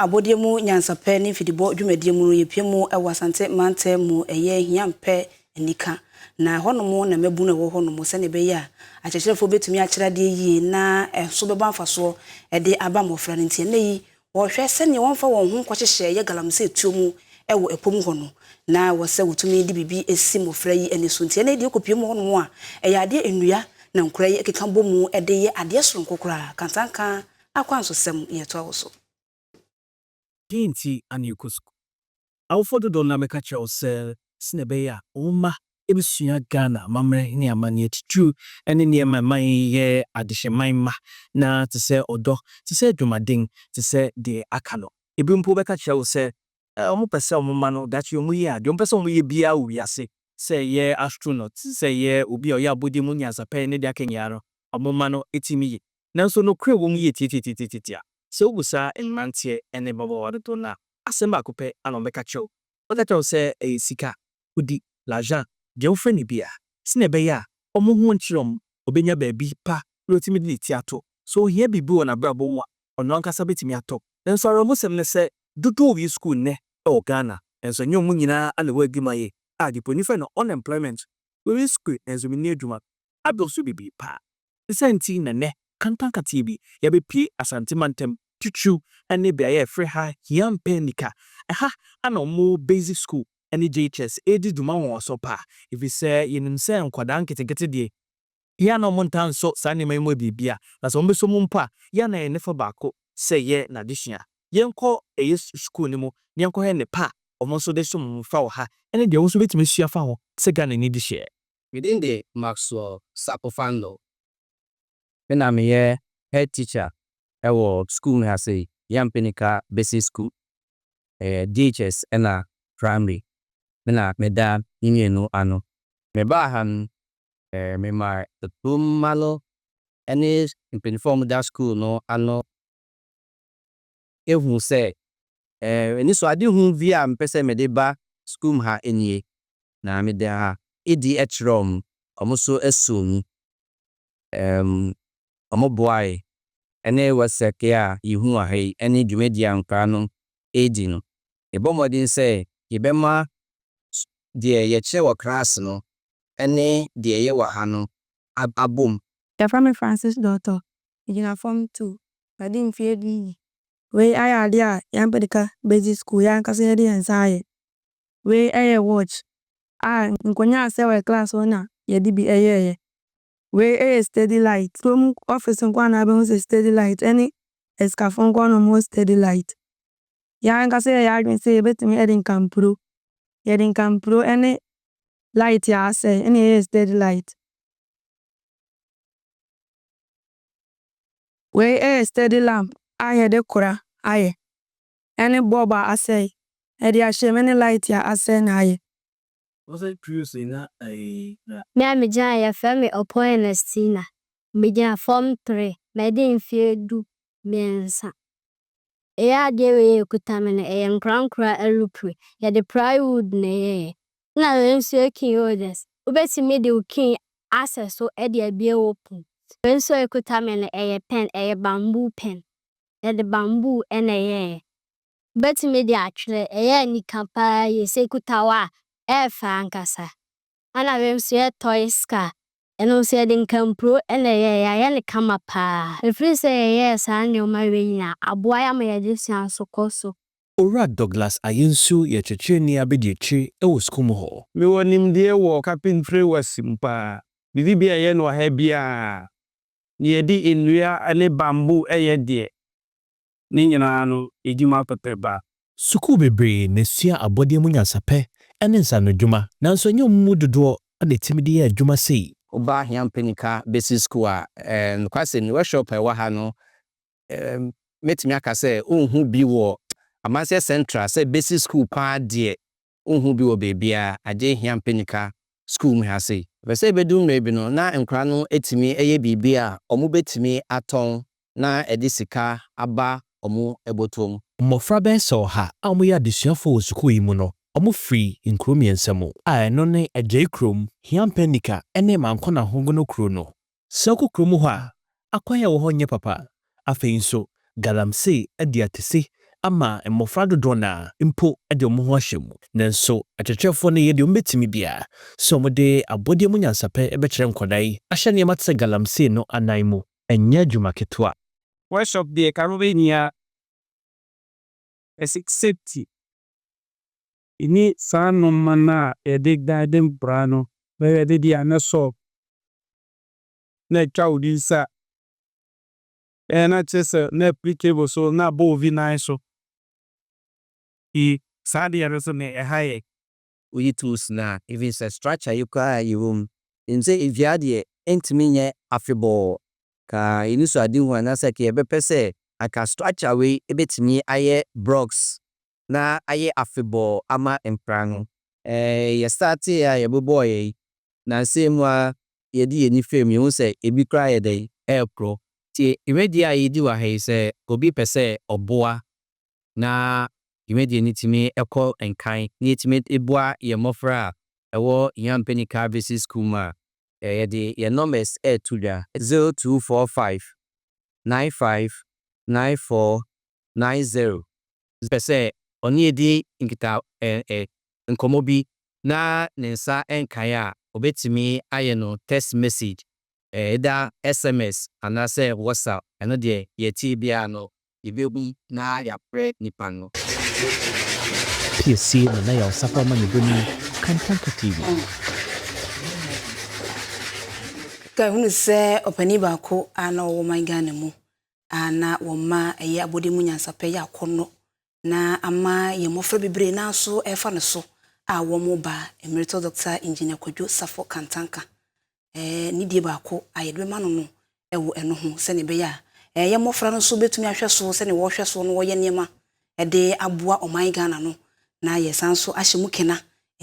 Abɔdeɛ mu nyansapɛ ne mfidibɔ dwumadie mu no, yɛpie mu wɔ Asante mantam mu, ɛyɛ Hiampɛ Anika. Na ɛhɔnom na mmabunu a ɛwɔ hɔnom sɛdeɛ ɛbɛyɛ a akyerɛkyerɛfoɔ bɛtumi akyerɛ adeɛ yie na ɛso bɛbɔ mfasoɔ de aba mmɔfra no nti, ɛnnɛ yi wɔrehwɛ sɛdeɛ wɔmfa wɔn ho nkɔhyehyɛ ɛyɛ galamsey tuo mu wɔ ɛpɔ mu hɔ no, na wɔ sɛ wɔtumi de biribi si mmɔfra yi ani so. Nti ɛnnɛ yi deɛ wokɔpie mu hɔnom a, ɛyɛ adeɛ nnua na nkwadaa yi keka bɔ mu de yɛ adeɛ soronko koraa. Kantanka akwansosɛm yɛtoa wo so. Dɛn nti na yɛkɔ sukuu? Awofo dodow no ara bɛka kyerɛ wo sɛ sɛnea ɛbɛyɛ a wo mma besua Ghana amammerɛ ne amanneɛ titiriw ne nneɛma a ɛma yɛyɛ adehyeman mma, na te sɛ ɔdɔ, te sɛ adwumaden, te sɛ deɛ aka no. Ebinom mpo bɛka kyerɛ wo sɛ wɔpɛ sɛ wɔn mma no daakye wɔyɛ a, deɛ wɔpɛ sɛ wɔyɛ biara wɔ wiase, sɛ ɛyɛ astronaut, sɛ ɛyɛ obi a ɔyɛ abɔdeɛ mu nyansapɛ ne deɛ aka nyinaa no, wɔn mma no tumi yɛ. Nanso nokorɛ wɔ mu yie tiatiatiatiatia. Sɛ wobisa mmeranteɛ ne mmabaawa dodoɔ no a, asɛm baako pɛ na wɔbɛka kyerɛ wo. Wɔbɛka kyerɛ wo sɛ ɛyɛ sika, kudi, l'argent, deɛ wofrɛ no biara, sɛdeɛ ɛbɛyɛ a wɔn ho nkyere wɔn, ɔbɛnya baabi pa na watumi de ne ti ato. Sɛ ɔhia biribi wɔ n'abrabɔ mu a, ɔno ankasa bɛtumi atɔ. Nanso awerɛhosɛm ne sɛ, dodoɔ rewie sukuu nnɛ wɔ Ghana, nanso ɛnyɛ wɔn nyinaa na ɛwɔ adwuma yɛ, a deɛ buroni frɛ no unemployment. Wɔawie sukuu nanso menni adwuma. Adɔɔso bebree paa. Ne saa nti na nnɛ kantankateɛ bi yɛabɛpue Asante mantam titiriw ne beaeɛ a yɛfrɛ ha Hiampɛ Nika. Ɛha na wɔn basic school ne JHS redi dwuma nwonwasoɔ paa ɛfiri sɛ yɛnim sɛ nkwadaa nketenkete deɛ yɛ a na wɔntaa nsɔ saa nneɛma yi mu biribiara na sɛ wɔbɛsɔ mu mpo a yɛ a na ɛyɛ ne fa baako sɛ ɛyɛ n'adesua. Yɛnkɔ ɛyɛ sukuu no mu na yɛnkɔhwɛ nnepa a wɔn nso de som mmɔfra wɔ ha ne deɛ wo nso wobɛtumi asua afa ho sɛ Ghanani dehyeɛ. Me din de Maxwell Sarpofando. Me na meyɛ head teacher wɔ school mu ha sei, Yampenika Basic School. Ɛyɛ JHS ɛna primary. Me na meda ne mmienu ano. Mebaa ha no, mema kurom mma no ne mpanyinfoɔ a wɔda school no ano ehu sɛ anisoadehu bi a mepɛ sɛ mede ba school mu ha nie. Na mede ha edi kyerɛ wɔn. Wɔn nso asɔ mu. Wɔboae ne workshop a yɛhu wɔ ha yi ne dwumadi a nkwadaa no redi no. Yɛbɔ mmɔden sɛ yɛbɛma deɛ yɛkyerɛ wɔ class no ne deɛ ɛyɛ wɔ ha no abom. Yɛfrɛ me Francis Dɔtɔ. Megyina Form 2. Madi mfeɛ 14. Wei ayɛ adeɛ a Yampenika Basic School yɛn ankasa yɛde yɛn nsa ayɛ. Wei yɛ watch a nkonnwa a asɛe wɔ class hɔ na yɛde bi yɛeɛ. Wei yɛ steady light. Kurom office nko ara na wobɛhu sɛ steady light ɛne asikafoɔ nko ara na wɔwɔ steady light. Yɛn ankasa yɛyɛ adwene sɛ yɛbɛtumi de nkampuro. Yɛde nkampuro ne light a asɛe ɛna yɛyɛɛ steady light. Wei yɛ steady lamp a yɛde kora ayɛ ɛne bulb a asɛe ɛde ahyɛ mu ne light a asɛe na ayɛ. Me a megyina ha yi, yɛfrɛ me Opon Ernestina. Megyina Form 3. Madi mfeɛ 13. Ɛyɛ adeɛ wei a ɛkuta me no, ɛyɛ nkorankora alupre. Yɛde plywood na ɛyɛeɛ. Na wei nso yɛ key holders. Wobɛtumi de wo key asɛ so de abue wo pon. Wei nso a ɛkuta me no, ɛyɛ pen, ɛyɛ bamboo pen. Yɛde bamboo na ɛyɛeɛ. Wobɛtumi de atwerɛ, ɛyɛ anika paa yie. Sɛ ɛkuta wo a, ɛyɛ fɛ ankasa. Ɛna wei nso yɛ toys car. Ɛno nso yɛde nkampuro na ɛyɛeɛ. Yɛayɛ no kama paa. Ɛfiri sɛ yɛyɛɛ saa nneɛma wei nyinaa, aboa yɛn ama yɛn adesua nso kɔ so. Owura Douglas Ayensu yɛ kyerɛkyerɛni abadiakyire wɔ sukuu mu hɔ. Mewɔ nimdeɛ wɔ carpentry works mu paa. Biribi bi a ɛyɛ no wɔ ha biara, nea yɛde nnua ne bamboo yɛ deɛ, ne nyinaa no edwuma pɛpɛɛpɛ. Sukuu bebree na esua abɔdeɛ mu nyansapɛ ne nsaanodwuma, nanso ɛnyɛ wɔn mu dodoɔ na ɛtumi de yɛ adwuma sei. Woba Yampenika Basic School a, nokwasɛm ni, workshop a ɛwɔ ha no, mɛtumi aka sɛ wonhu bi wɔ Amanseɛ Central sɛ basic school paa deɛ, wonhu bi wɔ baabiara agye Yampenika school mu ha sei. Pɛ sɛ ɛbɛdu mmerɛ bi no na nkwadaa no atumi yɛ biribi a wɔbɛtumi atɔn na ɛde sika aba wɔn bɔtɔ mu. Mmɔfra bɛyɛ sɛ 100 a wɔyɛ adesuafoɔ wɔ sukuu yi mu no, wɔfiri nkuro mmiɛnsa mu a ɛno ne Agyei kurom, Hiampa ne Mankona Hogono kuro no. Sɛ wokɔ kurom hɔ a, akwan a ɛwɔ hɔ nyɛ papa. Afei nso, galamsey adi atese ama mmɔfra dodoɔ no ara mpo de wɔn ho ahyɛ mu. Nanso akyerɛkyerɛfoɔ no yɛ deɛ wɔbɛtumi biara sɛ wɔde abɔdeɛ mu nyansapɛ bɛkyerɛ nkwadaa yi ahyɛ nneɛma te sɛ galamsey no anan mu. Ɛnyɛ adwuma ketewa. Workshop deɛ ka wobɛhia ɛsɛ safety ne saa nnoɔma no a yɛde guide nkwadaa no bɛyɛ de deɛ na sɔ na atwa wo nsa na kyerɛ sɛ na apiri table so na abɔ obi nan so. Nti saa adeɛ no nso na ɛha yɛn. Woyi tools no a, even sɛ structure yi koraa a yɛwɔ mu, nim sɛ dua deɛ ɛntumi nyɛ afebɔɔ. Ka yɛni so adehu anaasɛ ka yɛbɛpɛ sɛ anka structure wei ɛbɛtumi ayɛ blocks na ayɛ afebɔɔ ama nkwadaa no. Yɛ startee a yɛbobɔɔ yi, nansa mu a yɛde yɛni fam yɛhu sɛ ebi koraa yɛ dɛn ɛɛporɔ. Nti dwumadie a yɛdi wɔ ha yi, sɛ obi pɛ sɛ ɔboa na dwumadie no tumi ɛkɔ nkan na yɛtumi boa yɛn mmɔfra a ɛwɔ Hiampɛ Basic School mu a, yɛde yɛn numbers ɛɛto dwa: 0245 95 94 90. Pɛ sɛ ɔne yɛdi nkita nkɔmmɔ bi na ne nsa nkae a, obɛtumi ayɛ no text message, either SMS anaasɛ WhatsApp. Ɛno deɛ, yɛtie biara no yɛbɛhu na yɛafrɛ nipa no. Piesie Nana Yaw Safo Amanyɔbɔni, Kantanka TV. Ka ehunu sɛ ɔpanin baako a na ɔwɔ man Ghana mu a na wɔn mma ɛyɛ abɔde mu nyansapɛ yɛ akɔnnɔ na ama yɛn mmɔfra bebree naa nso ɛfa ne so a wɔn ba, Emeritus Doctor Engineer Kwadwo Safo Kantanka, ne die baako a yɛde bɛma no ɛwɔ ɛno ho sɛnea ɛbɛyɛ a yɛn mmɔfra no nso bɛtumi ahwɛ so sɛnea wɔhwɛ so no wɔyɛ nneɛma ɛde aboa ɔman Ghana no na yɛsan so ahyɛ mu kena.